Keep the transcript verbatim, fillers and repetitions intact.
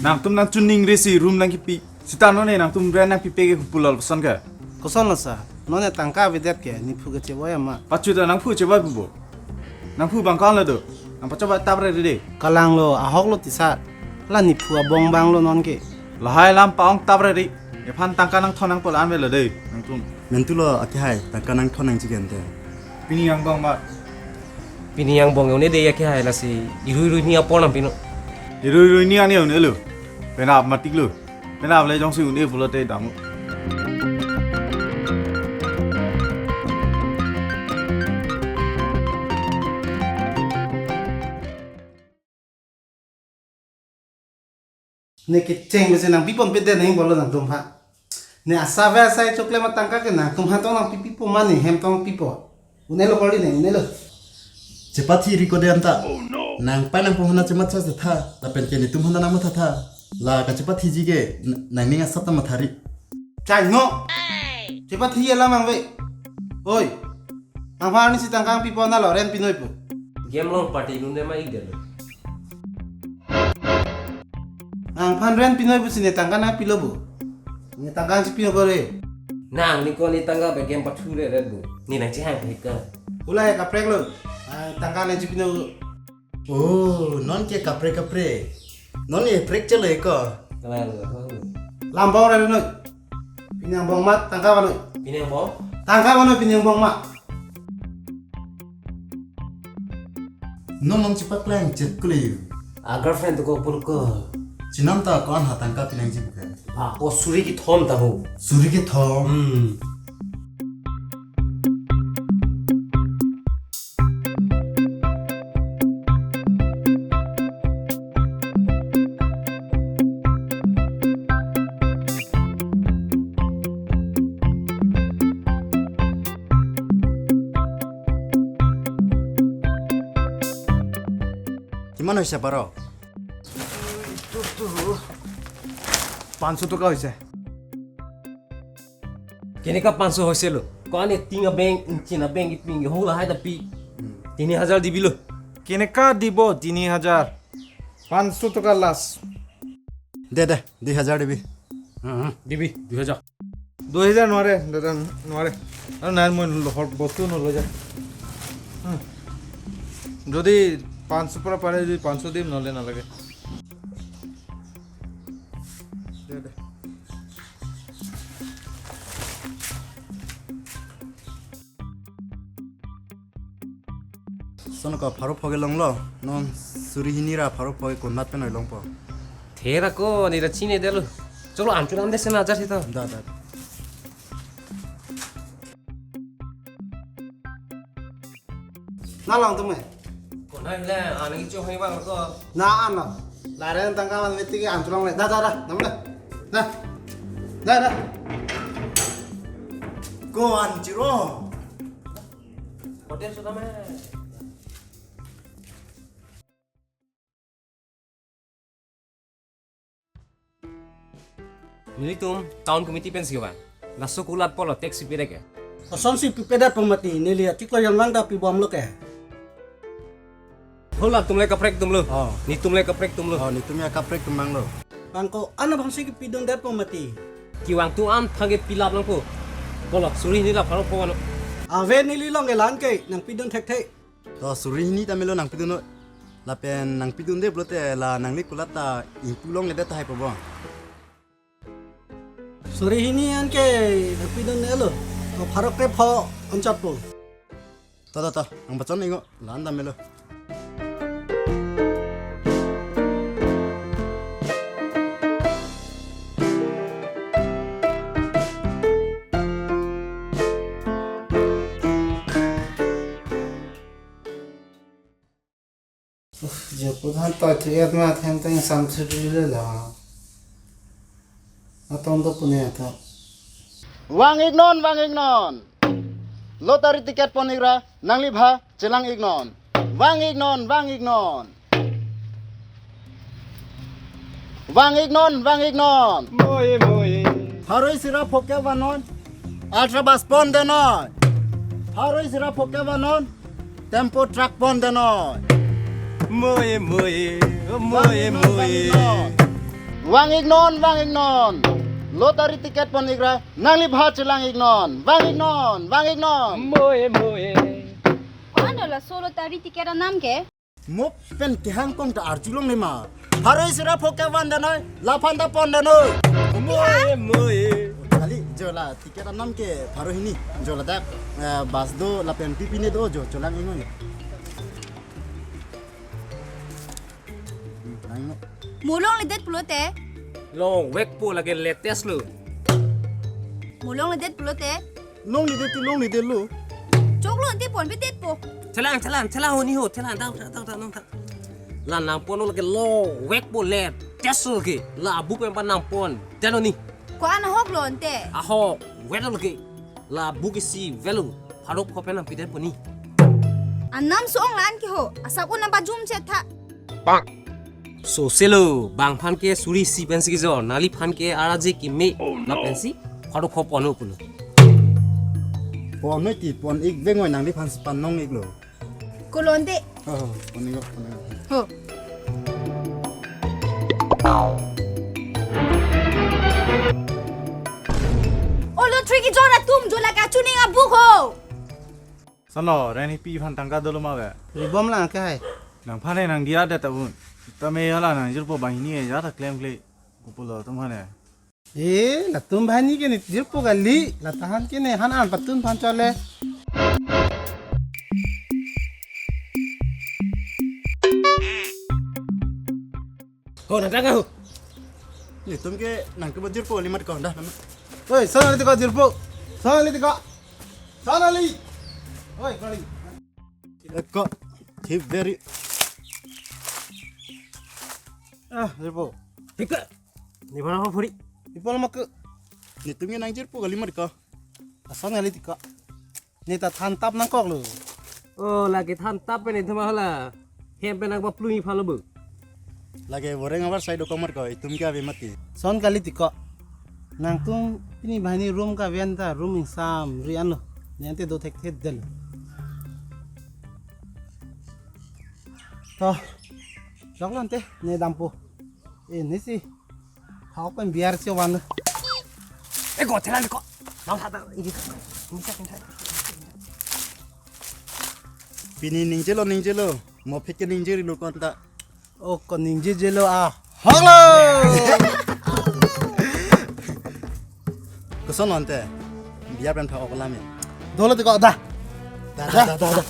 Nangtum nangchiningri si room nangkipi. Seta non ne nangtum rent nangpipe ke kopi pulo lapuson ke. Kosonlo sir? Non ne tangka avedet ke, nephu ke chevoi ma. Pachu ta nangphu chevoi pupo. Nangphu abang ko-an lo do? Nangpachobei tabre ri de. Kalanglo, ahoklo ti sir. La nephu abong abang lo non ke. Lahai alam pa-ong tabre ri. Nephan tangka nangthon nangpo la-an avelo de nangtum. Mentulo akehai, tangka nangthon nangji ke ante. Pini angbong ma. Pini angbong un-e de akehai, lasi irui irui ni apor nangpinon. Irui irui ni ani un-elo. Penap matik lo. Penap le jongsi un-e pulote dam. Ne kecheng besi nangpiponpedet nangji pulo nangtum ha. Ne asap asai chokle ma tangka ke nangtum aphan tong nangpipipo ma ne hem tong pipo. Un-elo kali ne, un-elo. Chepathi ri ko de anta. Nang pai nang pohona chematha tha. Lapen ke netum hona nangmatha tha. La kachepathiji ke n-, nangning asap ta mathari. Chai no. Chepathi alam nangve. Oi. Nangphan arnisi tangka nangpipo na lo, rent pinoi pu. Game along party nunde ma ik detlo. Nangphan rent pinoi pusi ne tangka nangpilo bo. Ne tangka nangchipinoi ko re. Nang ne ko ne tangka pen game pathu re rent bo. Ne nangchehang phek ka. Ula ya kaprek lo. Nang tangka nangchipinoi. Oh, non ke kaprek kaprek. Non ne prek chelo ko. Kalang lo, kalang lo. Lambong re noi. Pini angbong ma tangka vanoi. Pini angbong? Tangka vanoi pini angbong ma. Non nangchepaklang chet kule yu. A girlfriend to ko pul ko. Chenam ta ko-an ha tangka pinangji bukan. Ah, ko suri kethom ta ho. Suri kethom. Hmm. কিমান হৈছে বাৰ? পাঁচশ টকা হৈছে। কেনেকা পাঁচশ হৈছে লো? কোৱা নে, টিঙা বেংক, ইঞ্চিনা বেংক, ইপিং, হৌলা হাই তা পি। তিনি হাজাৰ দিবি লো। কেনেকা দিব তিনি হাজাৰ? পাঁচশ টকা লাষ্ট। দে, দে, দুই হাজাৰ দিবি। হুম, হুম। দিবি, দুই হাজাৰ। দুই হাজাৰ নোৱাৰে, দাদা, নোৱাৰে। আৰু নাই, মই লহৰ বস্তু নলৈ যাম। হুম। যদি পাঁচশ পৰা পাৰে, যদি পাঁচশ দিম, নহ'লে নালাগে। দে, দে। Sono ko pharo phoge longlo, non suri hini ra pharo phoge konat pen oi longpo. Thera ko, ni ra chinedetlo. Cholo, amchun amde sena ajar sita. Da, da. Na longtum me. Konat le, anang icho hai bang ko. Na ano. Lare tangka man meti ke amchun le. Da, da, da. Nam le. Da. Da, da. Ko an chiro. Hotel sudah me. Nelitum town committee pensi vang. Laso kulat polo tax pipedek ya. Kosonsi pipedetpo mati, neli achiklo jon vang ta pibomlo ke. Hola tumle kaprek tumlo. Oh. Netumle kaprek tumlo. Oh, netum ya kaprek tumang lo. Bang ko-an abangsi kepidundetpo mati. Kevang tu an thang ke pilap langpo. Polo, suri hini la pharo pho ano. Ave neli long elan ke, nangpidun thekthe. To suri hini ta melo nangpidun noi. Lapen nangpidunde pulote la nangli kulat ta ingpu longledet tahai po bo. Suri hini an ke nangpidunlo. To pharo krepho anchotpo. To, to, to, nangpachon ingo, la-an ta melo. Uf, je pudhan ta tu et ma theng theng sam thuri le la. Atom do pune ato. Vang-iknon, vang-iknon. Lottery ticket pon-ikra, nangli bha chelang-iknon. Vang-iknon, vang-iknon. Vang-iknon, vang-iknon. Moi, moi. Pharo isi ra phokep vannon. Ultra bus pondennoi. Pharo isi ra phokep vannon. Tempo truck pondennoi. Moi, moi. Moi, moi. Vang-iknon, vang-iknon. Vang-iknon, vang-iknon. Lottery ticket pon-ikra, nangliphan chelang-iknon. Vang-iknon, vang-iknon. Moe, moe. Ko-an do laso lottery ticket anam ke? Mo pen kehang kong ta arjulongle ma. Pharo isi ra phongo ke van danoi, laphan ta pon danoi. Moe, moe. Kali, jo la ticket anam ke pharo hini. Jo ladak, eh, bus do lapen pipine do jo, chelang-iknon. Hmm, nang no. Mo longledet pulote? Longvekpo, lake latest lo. Mo longledet pulote? Longledet ti longledetlo. Choklo ante ponpedetpo. Chelang, chelang, chelang honi ho, chelang, dau, dau, dau, dau, dau. La nangponlo lake longvekpo, latest lo ke. La abu pen pa nangpon. Dano ni. Ko-an ahoklo ante? Ahokvetlo ke. La abu ke isivetlo. Pharo kho pen nangpidetpo ni. Anam so-ong la-an ke ho. Asap un nangpajum chetha. Soselo, bang aphan ke suri isi pensi kejor, nangliphan ke araje keme, lapensi pharo kho ponlo pulo. Ponnoi ti pon-ik vengoi, nangliphan si pannong-iklo. Ko lonte. Oh, pon-iklo, pon-iklo. Ho. O lottery kejor atum, jo la kachuning abuk ho. Sano, reni pi aphan tangka dolo ma ve? Ribom lang ke hai. Nangphan nangdiya det ta un. Tame hala nangjirpo banghini ya ta klemkle. Kopilo atum aphan ne. Eh, latum banghini ke ne jirpo kali, la tahan ke ne han an patun aphan chole. Ho, nang tangka ho. Netum ke nangkebajirpo kalimat ko, dah, nama. Oi, sona liti ko jirpo. Sona liti ko. Sona li. Oi, kali. Ko, thip very. Ah, jirpo. Thip ka. Ni bana ho phuri. Ipol mak. Netum ke nangjirpo kalimat ko. Sona liti ko. Ne ta thantap nangkoklo. Oh, lake thantap pen ithum hala. Hem pen nangpaplung-ik phalo bo. Lake boreng abar sai do komat ko, itum ke ave mati. Son kali tiko. Nangtum pini banghini room kaven ta, room ingsamri anlo. Ne ante do thekthe detlo. To. Choklo ante, ne dampo. Eh, ne si. Hau kan biar si wan. Eh, ko thelan ko. Nang hata ini. Ini sa kan. Pini ningjelo, ningjelo. Mo phit ke ningjeri lo konta. Oh, ko ningjejelo ah. Halo. Koson ante. Biar pen pha oklam ya. Dolo tiko dah. Dah, dah, dah, dah, dah.